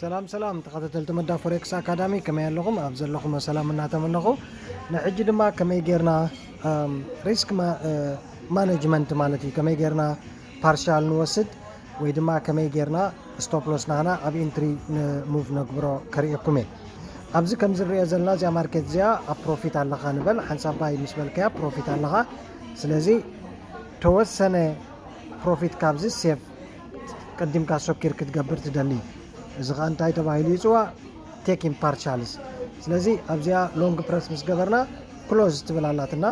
ሰላም ሰላም ተኸታተልቲ መዳ ፎሬክስ ኣካዳሚ፣ ከመይ ኣለኹም? ኣብ ዘለኹም ሰላም እናተመነኹ፣ ንሕጂ ድማ ከመይ ጌርና ሪስክ ማኔጅመንት ማለት እዩ፣ ከመይ ጌርና ፓርሻል ንወስድ ወይ ድማ ከመይ ጌርና ስቶፕ ሎስ ናህና ኣብ ኢንትሪ ንሙቭ ነግብሮ ከርእየኩም እየ። ኣብዚ ከም ዝርአ ዘለና እዚኣ ማርኬት እዚኣ ኣብ ፕሮፊት ኣለኻ ንበል። ሓንሳብ ባይ ምስ በልካያ ፕሮፊት ኣለኻ። ስለዚ ተወሰነ ፕሮፊት ካብዚ ሴቭ ቅድምካ ሶኪር ክትገብር ትደሊ። እዚ ኸዓ እንታይ ተባሂሉ ይፅዋዕ? ቴኪን ፓርሻልስ። ስለዚ ኣብዚኣ ሎንግ ፕረስ ምስ ገበርና ክሎዝ ትብል ኣላትና።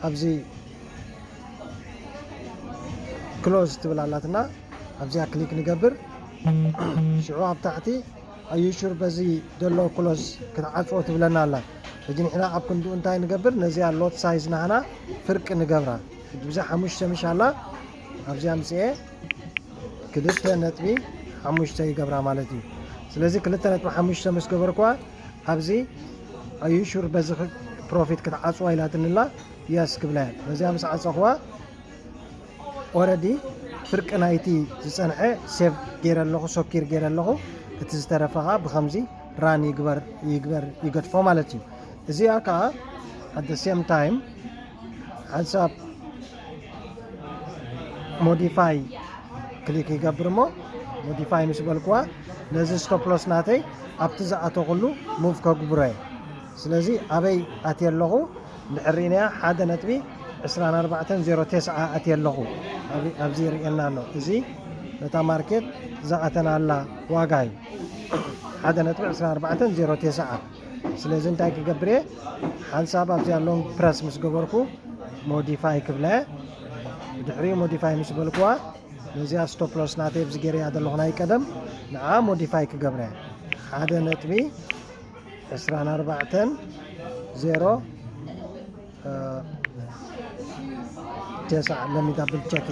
ኣብዚ ክሎዝ ትብል ኣላትና። ኣብዚኣ ክሊክ ንገብር። ሽዑ ኣብ ታሕቲ ኣዩ ሹር በዚ ዘሎ ክሎዝ ክትዓፅዎ ትብለና ኣላ። ሕጂ ንሕና ኣብ ክንድኡ እንታይ ንገብር? ነዚኣ ሎት ሳይዝ ናህና ፍርቂ ንገብራ። ሕጂ ብዛ ሓሙሽተ ምሽ ኣላ ኣብዚኣ ምፅኤ ክልተ ነጥቢ ሓሙሽተ ይገብራ ማለት እዩ። ስለዚ ክልተ ነጥቢ ሓሙሽተ ምስ ገበርኩዋ ኣብዚ ኣዩ ሹር በዚ ክ- ፕሮፊት ክትዓፅዋ ኢላትንላ የስ ክብላ እየ። ነዚኣ ምስ ዓፀኹዋ ኦረዲ ፍርቂ ናይቲ ዝፀንሐ ሴቭ ገይረ ኣለኹ፣ ሶኪር ገይረ ኣለኹ። እቲ ዝተረፈ ኸዓ ብኸምዚ ራን ይግበር ይግበር ይገድፎ ማለት እዩ። እዚኣ ከዓ ኣት ሴም ታይም ሓንሳብ ሞዲፋይ ክሊክ ይገብር እሞ ሞዲፋይ ምስ በልኩዋ ነዚ ስቶፕ ሎስ ናተይ ኣብቲ ዝኣተኹሉ ሙቭ ከግብሮ እየ። ስለዚ ኣበይ ኣትየ ኣለኹ? እንድሕር ርኢናያ ሓደ ነጥቢ ዕስራን ኣርባዕተን ዜሮ ተስዓ ኣትየ ኣለኹ። ኣብ- ኣብዚ ይርእየና ኣሎ። እዚ ነታ ማርኬት ዝኣተናላ ዋጋ እዩ። ሓደ ነጥቢ ዕስራን ኣርባዕተን ዜሮ ተስዓ። ስለዚ እንታይ ክገብር እየ? ሓንሳብ ኣብዚኣ ሎንግ ፕረስ ምስ ገበርኩ ሞዲፋይ ክብለ። ብድሕሪኡ ሞዲፋይ ምስ በልኩዋ ነዚኣ ስቶፕ ሎስ ናተይ ኣብዚ ገይረያ ዘለኹ ናይ ቀደም ንዓ ሞዲፋይ ክገብረ ሓደ ነጥቢ ዕስራን ኣርባዕተን ዜሮ ተስዓ። ለሚ ዳብል ቸክ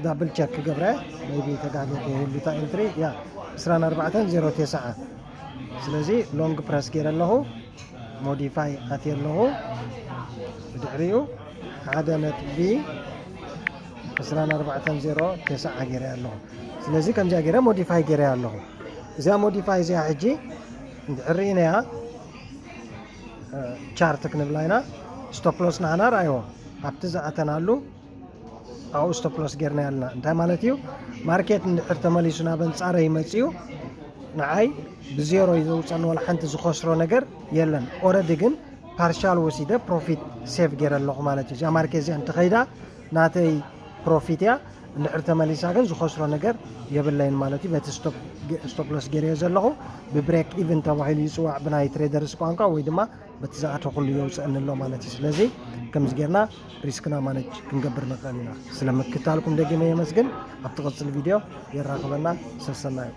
ዳብል ቸክ ክገብረ ሜቢ ተጋጌ ይህሉታ ኢንትሪ ያ ዕስራን ኣርባዕተን ዜሮ ተስዓ። ስለዚ ሎንግ ፕረስ ገይረ ኣለኹ። ሞዲፋይ ኣትየ ኣለኹ። ብድሕሪኡ ሓደ ነጥቢ ዕስራን ኣርባዕተን ዜሮ ተስዓ ገይረ ኣለኹ። ስለዚ ከምዚኣ ገይረ ሞዲፋይ ገይረ ኣለኹ። እዚኣ ሞዲፋይ እዚኣ ሕጂ እንድሕር ርኢናያ ቻርት ክንብላ ኢና። ስቶፕ ሎስ ናህና ርኣይዎ ኣብቲ ዝኣተናሉ ኣብኡ ስቶፕ ሎስ ጌርና ያልና እንታይ ማለት እዩ? ማርኬት እንድሕር ተመሊሱ ናብ ኣንጻረይ መጺኡ ንዓይ ብዜሮ እዩ ዘውፀኒ፣ ወላ ሓንቲ ዝኸስሮ ነገር የለን። ኦረዲ ግን ፓርሻል ወሲደ ፕሮፊት ሴቭ ገይረ ኣለኹ ማለት እዩ። እዚኣ ማርኬት እዚኣ እንተኸይዳ ናተይ ፕሮፊት እያ። እንድሕር ተመሊሳ ግን ዝኸስሮ ነገር የብለይን ማለት እዩ። በቲ ስቶፕ ሎስ ገይረዮ ዘለኹ ብብሬክ ኢቭን ተባሂሉ ይፅዋዕ ብናይ ትሬደርስ ቋንቋ ወይ ድማ በቲ ዝኣተኹሉ የውፅአኒ ኣሎ ማለት እዩ። ስለዚ ከምዚ ጌርና ሪስክና ማነጅ ክንገብር ንኽእል ኢና። ስለ ምክታልኩም ደጊመ የመስግን። ኣብቲ ቅፅል ቪድዮ የራኽበና። ሰሰናዩ።